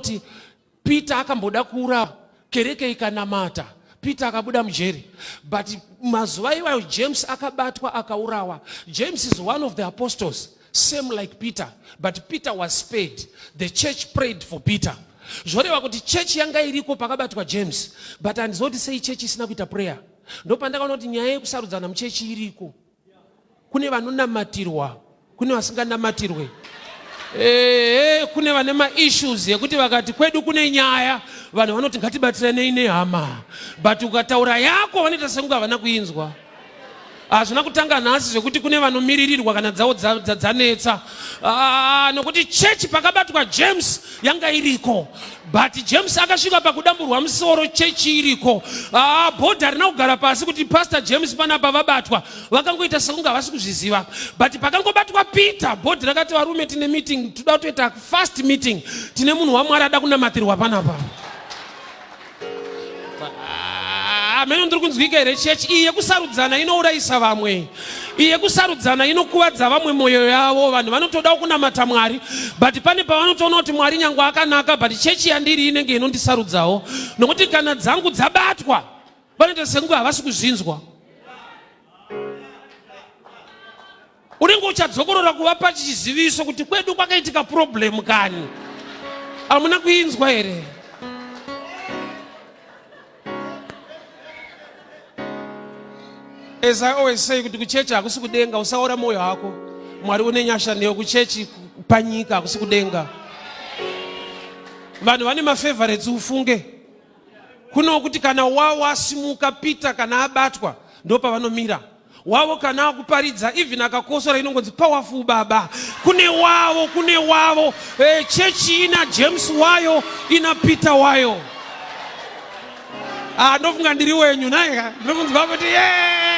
Kuti Peter akamboda kuurawa, kereke ikanamata, Peter akabuda mujeri. But mazuva iwayo James akabatwa akaurawa. James is one of the apostles, same like Peter, but Peter was spared. The church prayed for Peter. Zvoreva kuti church yanga iriko pakabatwa James, but handiziva kuti sei church isina kuita prayer. Ndopandakaona kuti nyaya yekusarudzana muchechi iriko. Kune vanonamatirwa, kune vasinganamatirwe. Ehe, kune vane maissues yekuti vakati kwedu kune nyaya, vanhu vanoti ngatibatsiranei nehama, but ukataura yako vanoita sekunge havana kuinzwa. Hazvina kutanga nhasi zvekuti kune vanomiririrwa kana dzavo dzanetsa. Ah, nokuti chechi pakabatwa James yanga iriko, but James akasvika pakudamburwa musoro chechi iriko. Ah, bhodhi harina kugara pasi kuti Pastor James panapa vabatwa, vakangoita sekunge havasi kuzviziva. But pakangobatwa Peter, bhodhi rakati varume, tine meeting, toda kutoita fast meeting, tine munhu waMwari ada kunamatirwa panapa. Ameno ndiri kunzwika here chechi? Iyi yekusarudzana inourayisa vamwe, iyi yekusarudzana inokuvadza vamwe mwoyo yavo. Vanhu vanotodawo kunamata Mwari, but pane pavanotoona kuti Mwari nyangwe akanaka, but chechi yandiri inenge inondisarudzawo, nokuti kana dzangu dzabatwa vanoita sekunge havasi kuzvinzwa. Unenge uchadzokorora kuvapa chiziviso kuti kwedu kwakaitika problem kani, hamuna kuinzwa here? As I always say kuti kuchechi hakusi kudenga, usaora mwoyo hako. Mwari une nyasha newe. Kuchechi panyika hakusi kudenga. Vanhu vane mafavorites, ufunge. Kuno kuti kana wasimuka Peter kana abatwa ndopavanomira wavo, kana akuparidza even akakosora inongonzi powerful baba. Kune wavo, kune wavo. Chechi ina James wayo, ina Peter wayo. Ah, ndofunga ndiri wenyu naika, ndiri kunzwa kuti ye.